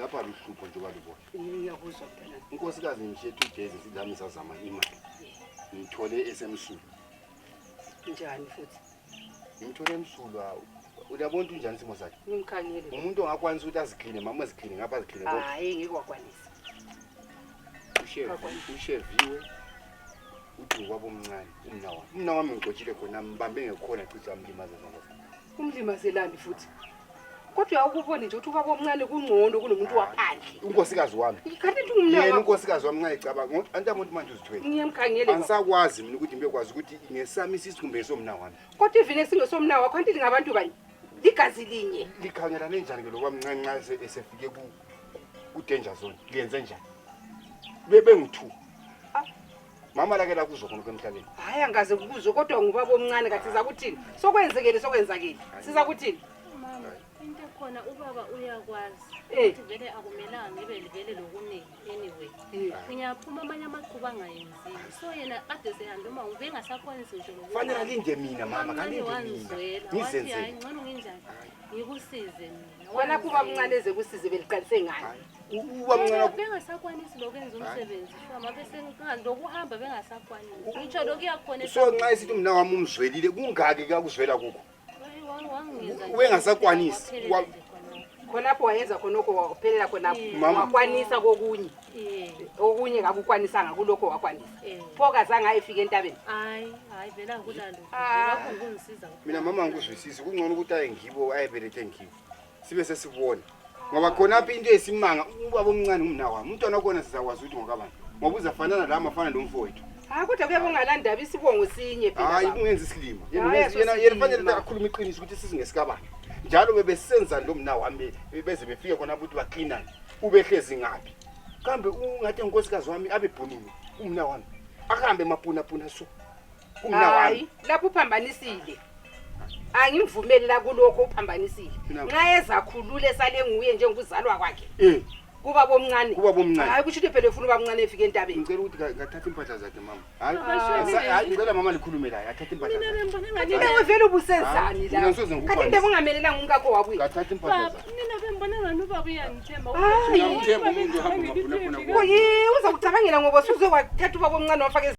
lapha luhlupho nje balubona. Ngiyakuzwa mntana. Unkosikazi ngishiyethu ugeze sidlami sazama imali. Ngithole esemsulu. Njani futhi? Ngithole emsulwa. Uyabona unjani simo sakhe? Ngimkhangele. Umuntu ongakwanisa ukuthi azikline, mama azikline ngapha azikline konke. Hayi ngikwakwanisa. Usheviwe. Uthi kwabo omncane umnawa. Umnawa wami ngigojile khona mbambe ngekhona cishe amlimaza zonke. Umlimazelani futhi? Kodwa ukubona nje ukuthi ubaba omncane kungcono kunomuntu waphandle. Unkosikazi wami. Kanti nje umnawa. Yena unkosikazi wami nxa ecabanga antamuntu manje uzithwele. Ngiyamkhangele. Angisakwazi mina ukuthi ngibekwazi ukuthi ngesami isikhumbe somna wami. Kodwa ivine singesomnawa wakho kanti lingabantu bani? Ligazi linye. Likhangelane njani ke lokwamncane nxa esefike ku danger zone? Liyenze njani? Bebe ngu2. Mama lake la kuzwa khona kwemhlabeni. Hayi angaze kubuzwe kodwa ngubaba omncane kathi siza kuthini? Sokwenzakele. Siza kuthini? Mama, into khona ubaba uyakwazi. Eh. Vele akumelanga ngibe livele lokuningi anyway. Ngiyaphuma amanye amaqhuba angayenziwe. So yena kade sehamba uma ube ngasakwanisi nje ngokuba. Fanele alinde mina mama, kalinde mina. Ngizenze. Hayi ngcono nginjani? Ngikusize mina. Wena kuba omncane eze kusize beliqalise ngani? Uba mncane bengasakwanisi lokwenza umsebenzi. Shama bese ngilokuhamba bengasakwanisi. Ngitsho lokuyakhona. so nxa isithi umna wami umzwelile kungaki ka kuzwela kukho? Wangizwa. Ubengasakwanisi. Khonapho wayenza khonoko waphelela khonapho. Wakwanisa kokunye. Okunye ngakukwanisanga kuloko wakwanisa. Phoka zange ayefika entabeni. Hayi vela kulalo. Lapho ngungisiza. Mina mama ngikuzwisisa kungcono ukuthi ayengibo ayebelethe ngibo. Sibe sesibona. Ngoba khona apha into esimanga ubaba omncane umna wami. Umntwana wakho sizakwazi ukuthi ngokabani. Ngoba uzafanana la mafana nomfowethu. Hayi kodwa kuyabongalandaba isibongo sinye phela. Hayi kungenza isilimo. Yena fanele akakhuluma iqiniso ukuthi sizingesikabani. Njalo bebesenza lo mna wami beze befike khona ukuthi baqinane. Ubehlezi ngapi? Kambe ungathi inkosikazi wami abebhunini umna wami. Akahambe mapuna so. Umna wami. Hayi lapho uphambanisile. Angimvumeli la kuloko uphambanisile. Nxa ezakhulule sale nguye njengokuzalwa kwakhe. Kuba bomncane. Hayi kusho ukuthi phela ufuna uba omncane efike entabeni. Ngicela ukuthi ngathatha impahla zakhe mama. Hayi ngicela mama likhulume la athatha impahla zakhe. Kanti vele ubusenzani la? Kanti into bungamelelanga umkakho wabuya. Ngathatha impahla zakhe. Mina bembona ngani ubaba uyangithemba. Uyamthemba umuntu ohamba mapuna. Uza kucabangela ngoba usuzwe kwathatha ubaba omncane wafaka